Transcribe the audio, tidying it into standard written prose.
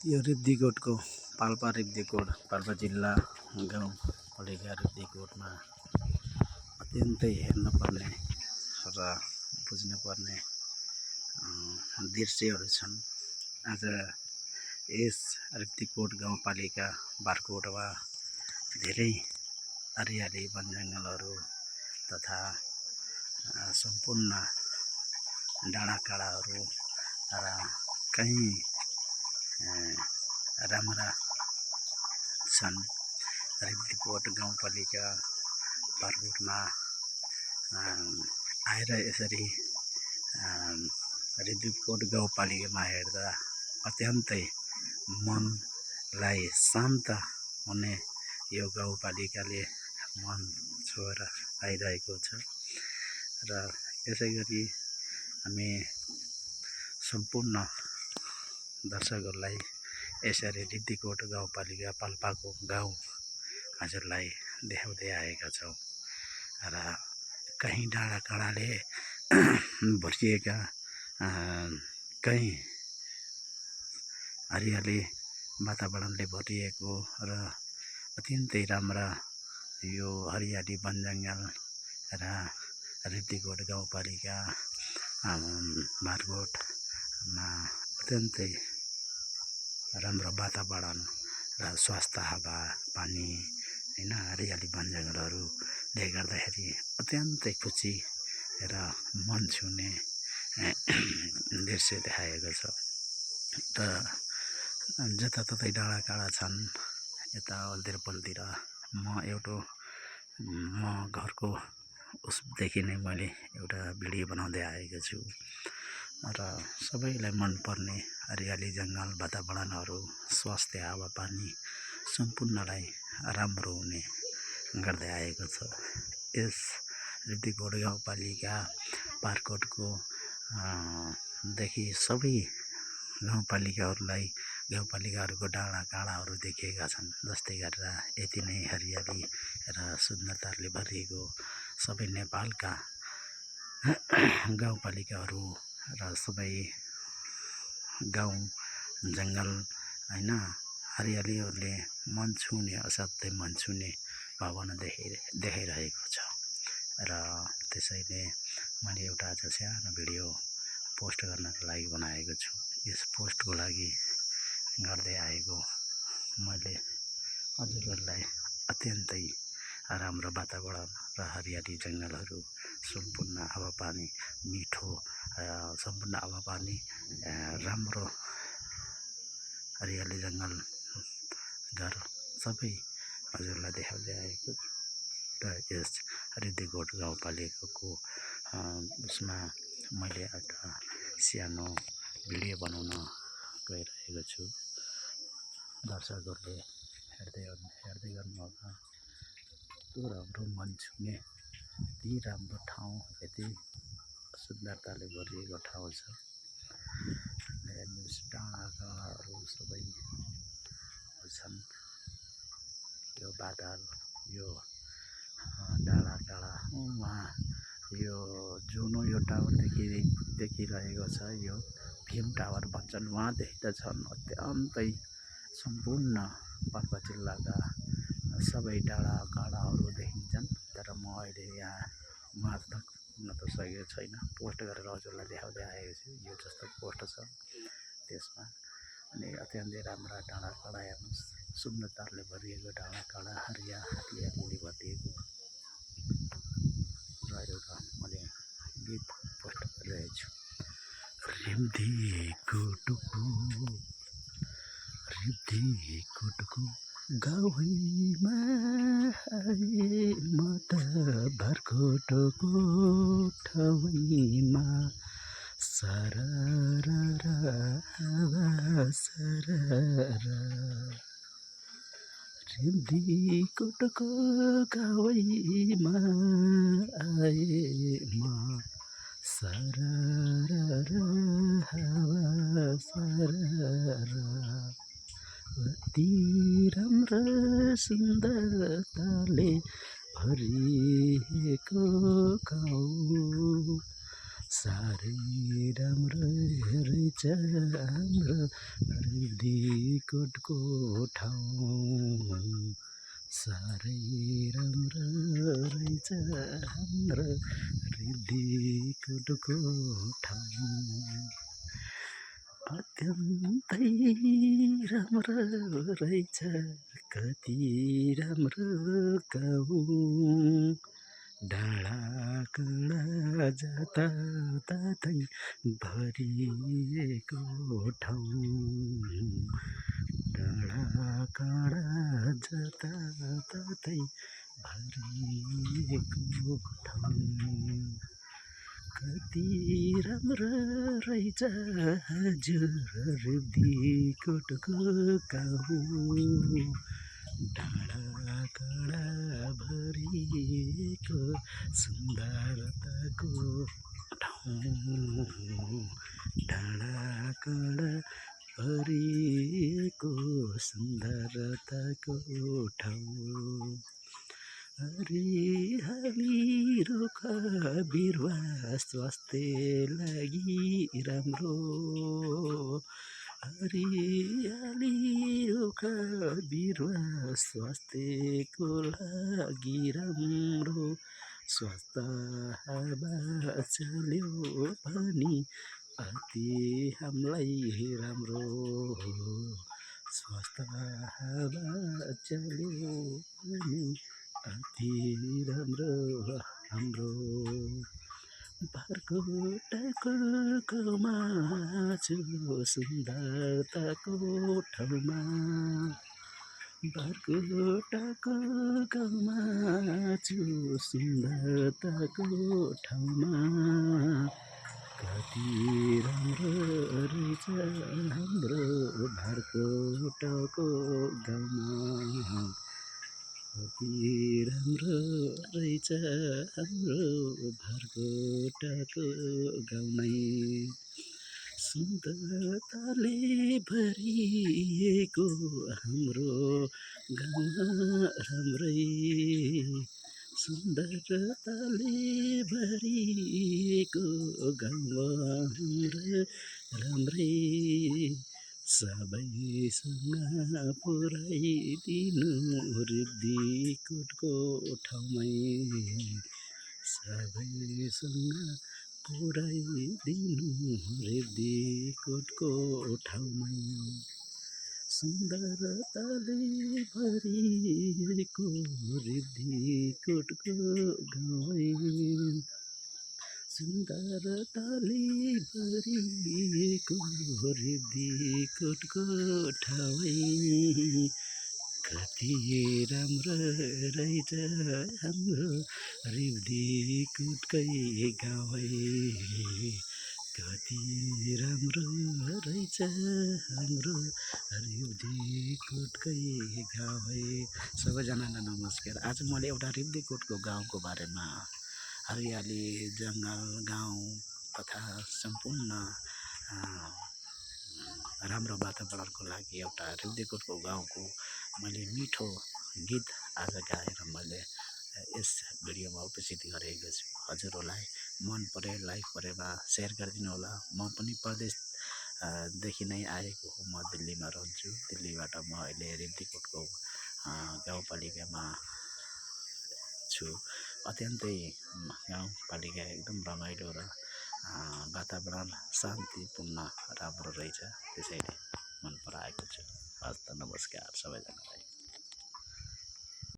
यो रिब्दीकोटको पाल्पा रिब्दीकोट पाल्पा जिल्ला गाउँपालिका रिब्दीकोटमा अत्यन्तै हेर्नुपर्ने र बुझ्नुपर्ने दृश्यहरू छन्। आज यस रिब्दीकोट गाउँपालिका बारकोटमा धेरै हरियाली वनजङ्गलहरू तथा सम्पूर्ण डाँडाकाँडाहरू र कहीँ राम्रा छन्। रिब्दीकोट गाउँपालिका बारकोटमा आएर यसरी रिब्दीकोट गाउँपालिकामा हेर्दा अत्यन्तै मनलाई शान्त हुने यो गाउँपालिकाले मन छोएर आइरहेको छ र यसै गरी हामी सम्पूर्ण दर्शकहरूलाई यसरी रिब्दीकोट गाउँपालिका पाल्पाको गाउँ हजुरलाई देखाउँदै आएका छौँ र कहीँ डाँडाकाँडाले भरिएका कहीँ हरियाली वातावरणले भरिएको र अत्यन्तै राम्रा यो हरियाली वनजङ्गल र रिब्दीकोट गाउँपालिका बारकोटमा अत्यन्तै राम्रो वातावरण र स्वस्थ हावा पानी होइन हरियाली वनजङ्गलहरूले गर्दाखेरि अत्यन्तै खुसी र मन छुने दृश्य देखाएको छ र जताततै डाँडाकाँडा छन्। यता अल्तिरपल्तिर म घरको उसदेखि नै मैले एउटा भिडियो बनाउँदै आएको छु र सबैलाई मनपर्ने हरियाली जङ्गल वातावरणहरू स्वास्थ्य हावापानी सम्पूर्णलाई राम्रो हुने गर्दै आएको छ। यस रिब्दीकोट गाउँपालिका बारकोटको देखि सबै गाउँपालिकाहरूको डाँडाकाँडाहरू देखिएका छन्। जस्तै गरेर यति नै हरियाली र सुन्दरताले भरिएको सबै नेपालका गाउँपालिकाहरू र सबै गाउँ जङ्गल होइन हरियालीहरूले मन छुने असाध्यै मन छुने भावना देखाइरहेको छ र त्यसैले मैले एउटा आज सानो भिडियो पोस्ट गर्नको लागि बनाएको छु। यस पोस्टको लागि गर्दै आएको मैले हजुरहरूलाई अत्यन्तै राम्रो वातावरण र हरियाली जङ्गलहरू सम्पूर्ण हावापानी मिठो सम्पूर्ण हावापानी राम्रो हरियाली जङ्गल घर सबै हजुरलाई देखाउँदै आएको र यस रिब्दीकोट गाउँपालिकाको उसमा मैले एउटा सानो भिडियो बनाउन गइरहेको छु। दर्शकहरूले हेर्दै गर्नुहोला। यस्तो राम्रो मन छुने यति राम्रो ठाउँ यति सुन्दरताले भरिएको ठाउँ छ। डाँडाकाँडाहरू सबै छन्। यो बादल यो डाँडाकाँडा वहाँ यो जुन यो टावर देखिरहेको छ यो भीम टावर भन्छन् वहाँ देख्दछन्। अत्यन्तै सम्पूर्ण पाल्पा जिल्लाका सबै डाँडाकाँडाहरू देखिन्छन्। तर म अहिले यहाँ वहाँ तक पुग्न त सकेको छैन। पोस्ट गरेर हजुरलाई देखाउँदै आएको छु। यो जस्तो पोस्ट छ त्यसमा अनि अत्यन्तै राम्रा डाँडाकाँडा हेर्नुहोस्। सुन्दरताले भरिएको डाँडाकाँडा हरियालीले भरिएको र एउटा मैले गीत पोस्ट गरिरहेको छु। रिब्दीकोटको गाउँमा आए म त बारकोटको ठाउँमा सरररा सररा रिब्दीकोटको गाउँमा आए म सरररा सररा अति राम्रो सुन्दरताले भरिएको गाउँ साह्रै राम्रो रहेछ हाम्रो रिब्दीकोटको ठाउँ। साह्रै राम्रो रहेछ हाम्रो रिब्दीकोटको ठाउँ। अत्यन्तै राम्रो रहेछ कति राम्रो गाउँ। डाँडाकाँडा जताततै भरिएको ठाउँ। डाँडाकाँडा जताततै भरिएको ठाउँ। कति राम्रो रहेछ हजुर रिब्दीकोटको गाउँ। डाँडाकाँडा भरिएको सुन्दरताको ठाउँ। डाँडाकाँडा भरिएको सुन्दरताको ठाउँ। हरियाली रुख बिरुवा स्वास्थ्य लागि राम्रो। हरियाली रुख बिरुवा स्वास्थ्यको लागि राम्रो। स्वस्थ हावा चल्यो भने अति हामीलाई राम्रो। स्वस्थ हावा चल्यो भने अति राम्रो हाम्रो। बारकोटाको गाउँमा छु सुन्दरताको ठाउँमा। बारकोटाको गाउँमा छु सुन्दरताको ठाउँमा। कति राम्रो रहेछ हाम्रो बारकोटाको गाउँमा। कति राम्रो रहेछ हाम्रो बारकोटाको गाउँ नै। सुन्दरताले भरिएको हाम्रो गाउँमा राम्रै। सुन्दरताले भरिएको गाउँमा हाम्रो राम्रै। सबैसँग पुर्याइदिनु रिब्दीकोटको ठाउँमै। सबैसँग पुर्याइदिनु रिब्दीकोटको ठाउँमै। सुन्दरताले भरिएको रिब्दीकोटको गाउँमै। सुन्दरताले भरिएको रिब्दीकोटको ठाउँमै। कति राम्रो रहेछ हाम्रो रिब्दीकोटकै गाउँ। कति राम्रो रहेछ हाम्रो रिब्दीकोटकै गाउँ। सबैजनालाई नमस्कार। आज मैले एउटा रिब्दीकोटको गाउँको बारेमा हरियाली जङ्गल गाउँ तथा सम्पूर्ण राम्रो वातावरणको लागि एउटा रिब्दीकोटको गाउँको मैले मिठो गीत आज गाएर मैले यस भिडियोमा उपस्थित गरेको छु। हजुरहरूलाई मन परे लाइक परेमा सेयर गरिदिनु होला। म पनि परदेशदेखि नै आएको हो। म दिल्लीमा रहन्छु। दिल्लीबाट म अहिले रिब्दीकोटको गाउँपालिकामा छु। अत्यन्तै गाउँपालिका एकदम रमाइलो र वातावरण शान्तिपूर्ण राम्रो रहेछ। त्यसैले मन पराएको छु। हस् त नमस्कार सबैजनालाई।